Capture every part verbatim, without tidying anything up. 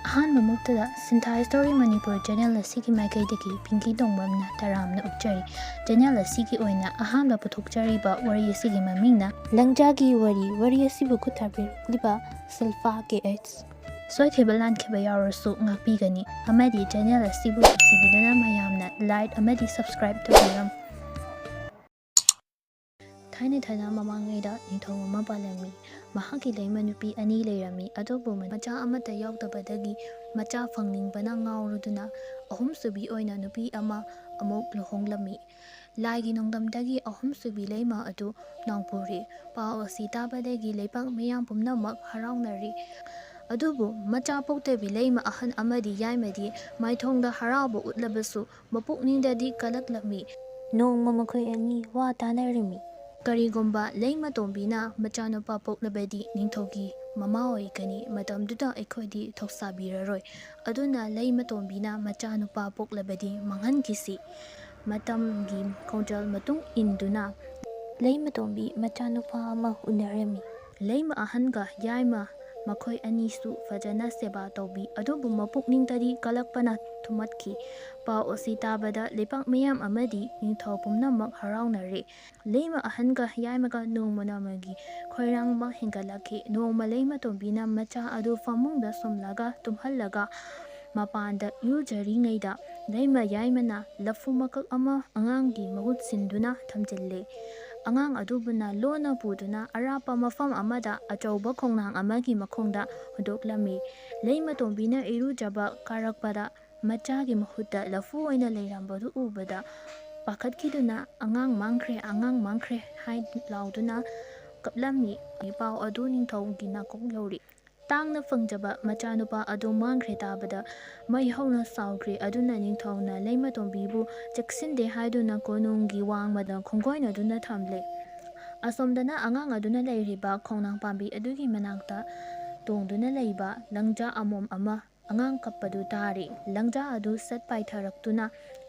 ꯑꯍꯥꯟꯕ ꯃꯛꯇꯗ ꯁꯤꯟꯊꯥ story Manipur channel ꯑꯁꯤꯒꯤ ꯃꯥꯏꯀꯩꯗꯒꯤ ꯄꯤꯡꯀꯤ ꯇꯣꯡꯕ꯭ꯔꯝꯅ ꯇꯔꯥꯝꯅ ꯑꯣꯛꯆꯔꯤ꯫ ꯆꯦꯅꯦꯜ ꯑꯁꯤꯒꯤ ꯑꯣꯏꯅ ꯑꯍꯥꯟꯕ ꯄꯨꯊꯣꯛꯆꯔꯤꯕ ꯋꯥꯔꯤ ꯑꯁꯤꯒꯤ ꯃꯃꯤꯡꯅ ꯂꯪꯖꯥꯒꯤ ꯋꯥꯔꯤ꯫ ꯋꯥꯔꯤ ꯑꯁꯤꯕꯨ ꯈꯨꯠ ꯊꯥꯕꯤꯔꯛꯂꯤꯕ ꯁꯤꯜꯄꯥ ꯀꯦ ꯑꯩꯆ꯫ ꯁꯣꯏꯈꯤꯕ ꯂꯥꯟꯈꯤꯕ ꯌꯥꯎꯔꯁꯨ ꯉꯥꯛꯄꯤꯒꯅꯤ ꯑꯃꯗꯤ ꯆꯦꯅꯦꯜ ꯑꯁꯤꯕꯨ ꯅꯨꯡꯁꯤꯕꯤꯗꯨꯅ ꯃꯌꯥꯝꯅ ꯂꯥꯏꯛ ꯑꯃꯗꯤ ꯁꯕꯁꯀ꯭ꯔꯥꯏꯕ ꯇꯧꯕꯤꯔꯝꯃꯨ꯫ ꯊꯥꯏꯅ ꯊꯥꯏꯅ ꯃꯃꯥꯡꯉꯩꯗ ꯅꯤꯡꯊꯧ ꯑꯃ ꯄꯥꯜꯂꯝꯃꯤ꯫ ꯃꯍꯥꯛꯀꯤ ꯂꯩꯃ ꯅꯨꯄꯤ ꯑꯅꯤ ꯂꯩꯔꯝꯃꯤ, ꯑꯗꯨꯕꯨ ꯃꯆꯥ ꯑꯃꯠꯇ ꯌꯥꯎꯗꯕꯗꯒꯤ ꯃꯆꯥ ꯐꯪꯅꯤꯡꯕꯅ ꯉꯥꯎꯔꯗꯨꯅ ꯑꯍꯨꯝꯁꯨꯕꯤ ꯑꯣꯏꯅ ꯅꯨꯄꯤ ꯑꯃ ꯑꯃꯨꯛ ꯂꯨꯍꯣꯡꯂꯝꯃꯤ꯫ ꯂꯥꯏꯒꯤ ꯅꯣꯡꯗꯝꯗꯒꯤ ꯑꯍꯨꯝꯁꯨꯕꯤ ꯂꯩꯃ ꯑꯗꯨ ꯅꯥꯎꯄꯨꯔꯤ꯫ ꯄꯥꯎ ꯑꯁꯤ ꯇꯥꯕꯗꯒꯤ ꯂꯩꯄꯥꯛ ꯃꯤꯌꯥꯝ ꯄꯨꯝꯅꯃꯛ ꯍꯔꯥꯎꯅꯔꯤ꯫ ꯑꯗꯨꯕꯨ ꯃꯆꯥ ꯄꯣꯛꯇꯕꯤ ꯂꯩꯃ ꯑꯍꯟ ꯑꯃꯗꯤ ꯌꯥꯏꯃꯗꯤ ꯃꯥꯏꯊꯣꯡꯗ ꯍꯔꯥꯎꯕ ꯎꯠꯂꯕꯁꯨ ꯃꯄꯨꯛꯅꯤꯡꯗꯗꯤ ꯀꯂꯛꯂꯝꯃꯤ꯫ ꯅꯣꯡꯃ ꯃꯈꯣꯏ ꯑꯅꯤ ꯋꯥ ꯇꯥꯅꯔꯝꯃꯤ꯫ ꯀꯔꯤꯒꯨꯝꯕ ꯂꯩꯃꯇꯣꯝꯕꯤꯅ ꯃꯆꯥꯅꯨꯄꯥ ꯄꯣꯛꯂꯕꯗꯤ ꯅꯤꯡꯊꯧꯒꯤ ꯃꯃꯥ ꯑꯣꯏꯒꯅꯤ꯫ ꯃꯇꯝꯗꯨꯗ ꯑꯩꯈꯣꯏꯗꯤ ꯊꯧꯁꯥꯕꯤꯔꯔꯣꯏ꯫ ꯑꯗꯨꯅ ꯂꯩꯃꯇꯣꯝꯕꯤꯅ ꯃꯆꯥꯅꯨꯄꯥ ꯄꯣꯛꯂꯕꯗꯤ ꯃꯥꯡꯍꯟꯈꯤꯁꯤ꯫ ꯃꯇꯝꯒꯤ ꯈꯣꯡꯖꯦꯜ ꯃꯇꯨꯡ ꯏꯟꯗꯨꯅ ꯂꯩꯃꯇꯣꯝꯕꯤ ꯃꯆꯥꯅꯨꯄꯥ ꯑꯃ ꯎꯅꯔꯝꯃꯤ꯫ ꯂꯩꯃ ꯑꯍꯟꯒ ꯌꯥꯏꯃ ꯃꯈꯣꯏ ꯑꯅꯤꯁꯨ ꯐꯖꯅ ꯁꯦꯕꯥ ꯇꯧꯕꯤ, ꯑꯗꯨꯕꯨ ꯃꯄꯨꯛꯅꯤꯡꯗꯗꯤ ꯀꯂꯛꯄꯅ ꯊꯨꯝꯃꯠꯈꯤ꯫ ꯄꯥꯎ ꯑꯁꯤ ꯇꯥꯕꯗ ꯂꯩꯄꯥꯛ ꯃꯤꯌꯥꯝ ꯑꯃꯗꯤ ꯅꯤꯡꯊꯧ ꯄꯨꯝꯅꯃꯛ ꯍꯔꯥꯎꯅꯔꯦ꯫ ꯂꯩꯃ ꯑꯍꯟꯒ ꯌꯥꯏꯃꯒ ꯅꯣꯡꯃ ꯅꯣꯡꯃꯒꯤ ꯈꯣꯏꯔꯥꯡꯕ ꯍꯦꯟꯒꯠꯂꯛꯈꯤ꯫ ꯅꯣꯡꯃ ꯂꯩꯃꯇꯣꯝꯕꯤꯅ ꯃꯆꯥ ꯑꯗꯨ ꯐꯃꯨꯡꯗ ꯁꯨꯝꯂꯒ ꯇꯨꯝꯍꯜꯂꯒ ꯃꯄꯥꯟꯗ ꯏꯔꯨꯖꯔꯤꯉꯩꯗ ꯂꯩꯃ ꯌꯥꯏꯃꯅ ꯂꯐꯨ ꯃꯀꯛ ꯑꯃ ꯑꯉꯥꯡꯒꯤ ꯃꯍꯨꯠ ꯁꯤꯟꯗꯨꯅ ꯊꯝꯖꯤꯜꯂꯦ꯫ ꯑꯉꯥꯡ ꯑꯗꯨꯕꯨꯅ ꯂꯣꯟꯅ ꯄꯨꯗꯨꯅ ꯑꯔꯥꯞꯄ ꯃꯐꯝ ꯑꯃꯗ ꯑꯆꯧꯕ ꯈꯣꯡꯅꯥꯡ ꯑꯃꯒꯤ ꯃꯈꯣꯡꯗ ꯍꯨꯟꯗꯣꯛꯂꯝꯃꯤ꯫ ꯂꯩꯃꯇꯣꯝꯕꯤꯅ ꯏꯔꯨꯖꯕ ꯀꯥꯔꯛꯄꯗ ꯃꯆꯥꯒꯤ ꯃꯍꯨꯠꯇ ꯂꯐꯨ ꯑꯣꯏꯅ ꯂꯩꯔꯝꯕꯗꯨ ꯎꯕꯗ ꯄꯥꯈꯠꯈꯤꯗꯨꯅ "ꯑꯉꯥꯡ ꯃꯥꯡꯈ꯭ꯔꯦ, ꯑꯉꯥꯡ ꯃꯥꯡꯈ꯭ꯔꯦ" ꯍꯥꯏ ꯂꯥꯎꯗꯨꯅ ꯀꯞꯂꯝꯃꯤ꯫ ꯄꯥꯎ ꯑꯗꯨ ꯅꯤꯡꯊꯧꯒꯤ ꯅꯥꯀꯣꯡ ꯌꯧꯔꯤ꯫ ꯇꯥꯡꯅ ꯐꯪꯖꯕ ꯃꯆꯥꯅꯨꯄꯥ ꯑꯗꯨ ꯃꯥꯡꯈ꯭ꯔꯦ ꯇꯥꯕꯗ ꯃꯩ ꯍꯧꯅ ꯁꯥꯎꯈ꯭ꯔꯦ꯫ ꯑꯗꯨꯅ ꯅꯤꯡꯊꯧꯅ ꯂꯩꯃꯇꯣꯝꯕꯤꯕꯨ ꯆꯦꯛꯁꯤꯟꯗꯦ ꯍꯥꯏꯗꯨꯅ ꯀꯣꯅꯨꯡꯒꯤ ꯋꯥꯡꯃꯗ ꯈꯣꯡꯒꯣꯏꯅꯗꯨꯅ ꯊꯝꯂꯦ꯫ ꯑꯁꯣꯝꯗꯅ ꯑꯉꯥꯡ ꯑꯗꯨꯅ ꯂꯩꯔꯤꯕ ꯈꯣꯡꯅꯥꯡ ꯄꯥꯝꯕꯤ ꯑꯗꯨꯒꯤ ꯃꯅꯥꯛꯇ ꯇꯣꯡꯗꯨꯅ ꯂꯩꯕ ꯂꯪꯖꯥ ꯑꯃꯣꯝ ꯑꯃ ꯑꯉꯥꯡ ꯀꯞꯄꯗꯨ ꯇꯥꯔꯦ꯫ ꯂꯪꯖꯥ ꯑꯗꯨ ꯁꯠ ꯄꯥꯏꯊꯔꯛꯇꯨꯅ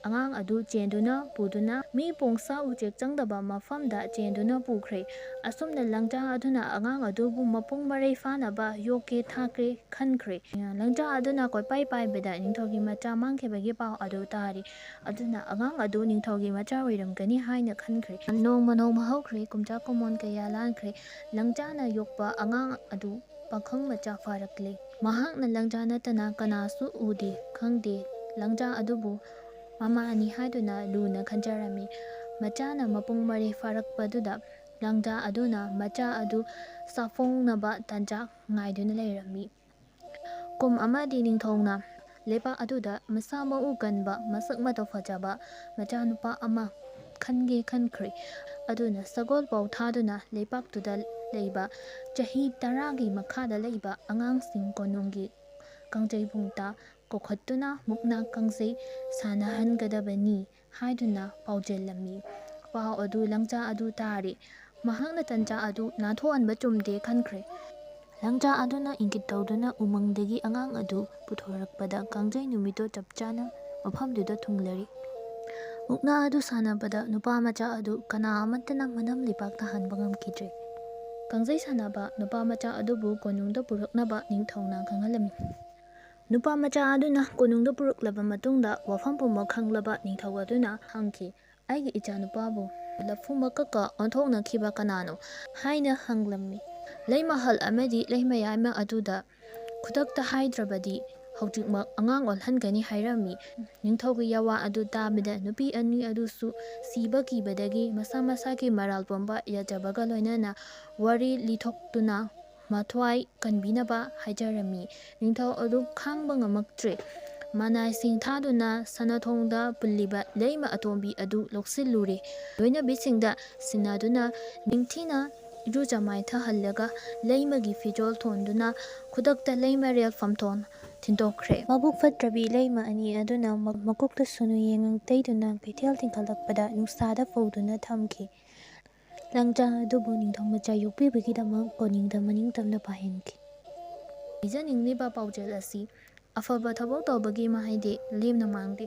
ꯑꯉꯥꯡ ꯑꯗꯨ ꯆꯦꯟꯗꯨꯅ ꯄꯨꯗꯨꯅ ꯃꯤ ꯄꯣꯡꯁꯥ ꯎꯆꯦꯛ ꯆꯪꯗꯕ ꯃꯐꯝꯗ ꯆꯦꯟꯗꯨꯅ ꯄꯨꯈ꯭ꯔꯦ꯫ ꯑꯁꯨꯝꯅ ꯂꯪꯖꯥ ꯑꯗꯨꯅ ꯑꯉꯥꯡ ꯑꯗꯨꯕꯨ ꯃꯄꯨꯡ ꯃꯔꯩ ꯐꯥꯅꯕ ꯌꯣꯛꯀꯦ ꯊꯥꯛꯈ꯭ꯔꯦ ꯈꯟꯈ꯭ꯔꯦ꯫ ꯂꯪꯖꯥ ꯑꯗꯨꯅ ꯀꯣꯏꯄꯥꯏ ꯄꯥꯏꯕꯗ ꯅꯤꯡꯊꯧꯒꯤ ꯃꯆꯥ ꯃꯥꯡꯈꯤꯕꯒꯤ ꯄꯥꯎ ꯑꯗꯨ ꯇꯥꯔꯤ꯫ ꯑꯗꯨꯅ ꯑꯉꯥꯡ ꯑꯗꯨ ꯅꯤꯡꯊꯧꯒꯤ ꯃꯆꯥ ꯑꯣꯏꯔꯝꯒꯅꯤ ꯍꯥꯏꯅ ꯈꯟꯈ꯭ꯔꯦ꯫ ꯅꯣꯡꯃ ꯅꯣꯡꯃ ꯍꯧꯈ꯭ꯔꯦ꯫ ꯀꯨꯝꯖꯥ ꯀꯨꯃꯣꯟ ꯀꯌꯥ ꯂꯥꯟꯈ꯭ꯔꯦ꯫ ꯂꯪꯖꯥꯅ ꯌꯣꯛꯄ ꯑꯉꯥꯡ ꯑꯗꯨ ꯄꯥꯈꯪ ꯃꯆꯥ ꯐꯥꯔꯛꯂꯦ꯫ ꯃꯍꯥꯛꯅ ꯂꯪꯖꯥ ꯅꯠꯇꯅ ꯀꯅꯥꯁꯨ ꯎꯗꯦ ꯈꯪꯗꯦ꯫ ꯂꯪꯖꯥ ꯑꯗꯨꯕꯨ ꯃꯃꯥꯅꯤ ꯍꯥꯏꯗꯨꯅ ꯂꯨꯅ ꯈꯟꯖꯔꯝꯃꯤ꯫ ꯃꯆꯥꯅ ꯃꯄꯨꯡ ꯃꯔꯩ ꯐꯥꯔꯛꯄꯗꯨꯗ ꯂꯪꯖꯥ ꯑꯗꯨꯅ ꯃꯆꯥ ꯑꯗꯨ ꯆꯥꯐꯣꯡꯅꯕ ꯇꯥꯟꯖꯥ ꯉꯥꯏꯗꯨꯅ ꯂꯩꯔꯝꯃꯤ꯫ ꯀꯨꯝ ꯑꯃꯗꯤ ꯅꯤꯡꯊꯧꯅ ꯂꯩꯕꯥꯛ ꯑꯗꯨꯗ ꯃꯁꯥ ꯃꯎ ꯀꯟꯕ, ꯃꯁꯛ ꯃꯇꯧ ꯐꯖꯕ ꯃꯆꯥꯅꯨꯄꯥ ꯑꯃ ꯈꯟꯒꯦ ꯈꯟꯈ꯭ꯔꯦ꯫ ꯑꯗꯨꯅ ꯁꯒꯣꯜꯐꯥꯎ ꯊꯥꯗꯨꯅ ꯂꯩꯕꯥꯛꯇꯨꯗ ꯂꯩꯕ ꯆꯍꯤ ꯇꯔꯥꯒꯤ ꯃꯈꯥꯗ ꯂꯩꯕ ꯑꯉꯥꯡꯁꯤꯡ ꯀꯣꯅꯨꯡꯒꯤ ꯀꯥꯡꯖꯩꯕꯨꯡꯇ ꯀꯧꯈꯠꯇꯨꯅ ꯃꯨꯛꯅꯥ ꯀꯥꯡꯖꯩ ꯁꯥꯟꯅꯍꯟꯒꯗꯕꯅꯤ ꯍꯥꯏꯗꯨꯅ ꯄꯥꯎꯖꯦꯜꯂꯝꯃꯤ꯫ ꯄꯥꯎ ꯑꯗꯨ ꯂꯪꯖꯥ ꯑꯗꯨ ꯇꯥꯔꯦ꯫ ꯃꯍꯥꯛꯅ ꯇꯟꯖꯥ ꯑꯗꯨ ꯅꯥꯟꯊꯣꯛꯍꯟꯕ ꯆꯨꯝꯗꯦ ꯈꯟꯈ꯭ꯔꯦ꯫ ꯂꯪꯖꯥ ꯑꯗꯨꯅ ꯏꯪꯒꯤꯠ ꯇꯧꯗꯨꯅ ꯎꯃꯪꯗꯒꯤ ꯑꯉꯥꯡ ꯑꯗꯨ ꯄꯨꯊꯣꯔꯛꯄꯗ ꯀꯥꯡꯖꯩ ꯅꯨꯃꯤꯠꯇꯨ ꯆꯞ ꯆꯥꯅ ꯃꯐꯝꯗꯨꯗ ꯊꯨꯡꯂꯔꯤ꯫ ꯃꯨꯛꯅꯥ ꯑꯗꯨ ꯁꯥꯟꯅꯕꯗ ꯅꯨꯄꯥ ꯃꯆꯥ ꯑꯗꯨ ꯀꯅꯥ ꯑꯃꯠꯇꯅ ꯃꯅꯝ ꯂꯩꯄꯥꯛꯇ ꯍꯟꯕ ꯉꯝꯈꯤꯗ꯭ꯔꯦ꯫ ꯀꯥꯡꯖꯩ ꯁꯥꯟꯅꯕ ꯅꯨꯄꯥ ꯃꯆꯥ ꯑꯗꯨꯕꯨ ꯀꯣꯅꯨꯡꯗ ꯄꯨꯔꯛꯅꯕ ꯅꯤꯡꯊꯧꯅ ꯈꯪꯍꯜꯂꯝꯃꯤ꯫ ꯅꯨꯄꯥ ꯃꯆꯥ ꯑꯗꯨꯅ ꯀꯣꯅꯨꯡꯗ ꯄꯨꯔꯛꯂꯕ ꯃꯇꯨꯡꯗ ꯋꯥꯐꯝ ꯄꯨꯝꯕ ꯈꯪꯂꯕ ꯅꯤꯡꯊꯧ ꯑꯗꯨꯅ ꯍꯪꯈꯤ, "ꯑꯩꯒꯤ ꯏꯆꯥꯅꯨꯄꯥꯕꯨ ꯂꯐꯨ ꯃꯀꯛꯀ ꯑꯣꯟꯊꯣꯛꯅꯈꯤꯕ ꯀꯅꯥꯅꯣ?" ꯍꯥꯏꯅ ꯍꯪꯂꯝꯃꯤ꯫ ꯂꯩꯃꯍꯜ ꯑꯃꯗꯤ ꯂꯩꯃꯌꯥꯏꯃ ꯑꯗꯨꯗ ꯈꯨꯗꯛꯇ ꯍꯥꯏꯗ꯭ꯔꯕꯗꯤ ꯍꯧꯖꯤꯛꯃꯛ ꯑꯉꯥꯡ ꯑꯣꯜꯍꯟꯒꯅꯤ ꯍꯥꯏꯔꯝꯃꯤ꯫ ꯅꯤꯡꯊꯧꯒꯤ ꯌꯥꯋꯥ ꯑꯗꯨ ꯇꯥꯕꯗ ꯅꯨꯄꯤ ꯑꯅꯤ ꯑꯗꯨꯁꯨ ꯁꯤꯕ ꯀꯤꯕꯗꯒꯤ ꯃꯁꯥ ꯃꯁꯥꯒꯤ ꯃꯔꯥꯜ ꯄꯨꯝꯕ ꯌꯥꯖꯕꯒ ꯂꯣꯏꯅꯅ ꯋꯥꯔꯤ ꯂꯤꯊꯣꯛꯇꯨꯅ ꯃꯊ꯭ꯋꯥꯏ ꯀꯟꯕꯤꯅꯕ ꯍꯥꯏꯖꯔꯝꯃꯤ꯫ ꯅꯤꯡꯊꯧ ꯑꯗꯨ ꯈꯥꯡꯕ ꯉꯝꯃꯛꯇ꯭ꯔꯦ꯫ ꯃꯅꯥꯏꯁꯤꯡ ꯊꯥꯗꯨꯅ ꯁꯅꯥꯊꯣꯡꯗ ꯄꯨꯜꯂꯤꯕ ꯂꯩꯃ ꯑꯇꯣꯝꯕꯤ ꯑꯗꯨ ꯂꯧꯁꯤꯜꯂꯨꯔꯦ꯫ ꯂꯣꯏꯅꯕꯤꯁꯤꯡꯗ ꯁꯤꯟꯅꯗꯨꯅ ꯅꯤꯡꯊꯤꯅ ꯏꯔꯨꯖ ꯃꯥꯏꯊꯍꯜꯂꯒ ꯂꯩꯃꯒꯤ ꯐꯤꯖꯣꯜ ꯊꯣꯟꯗꯨꯅ ꯈꯨꯗꯛꯇ ꯂꯩꯃꯔꯦꯜ ꯐꯝꯊꯣꯟ ꯊꯤꯟꯗꯣꯛꯈ꯭ꯔꯦ꯫ ꯃꯕꯨꯛ ꯐꯠꯇ꯭ꯔꯕꯤ ꯂꯩꯃ ꯑꯅꯤ ꯑꯗꯨꯅ ꯃ-, ꯃꯀꯣꯛꯇ ꯁꯨꯅꯨ ꯌꯦꯡꯉꯪ ꯇꯩꯗꯨꯅ ꯀꯩꯊꯦꯜ ꯊꯤꯟꯒꯠꯂꯛꯄꯗ ꯅꯨꯡꯁꯥꯗ ꯐꯧꯗꯨꯅ ꯊꯝꯈꯤ꯫ ꯂꯪꯖꯥ ꯑꯗꯨꯕꯨ ꯅꯤꯡꯊꯧ ꯃꯆꯥ ꯌꯣꯛꯄꯤꯕꯒꯤꯗꯃꯛ ꯀꯣꯅꯨꯡꯗ ꯃꯅꯤꯡ ꯇꯝꯅ ꯄꯥꯏꯍꯟꯈꯤ꯫ ꯄꯤꯖꯅꯤꯡꯂꯤꯕ ꯄꯥꯎꯖꯦꯜ ꯑꯁꯤ ꯑꯐꯕ ꯊꯕꯛ ꯇꯧꯕꯒꯤ ꯃꯍꯩꯗꯤ ꯂꯦꯝꯅ ꯃꯥꯡꯗꯦ꯫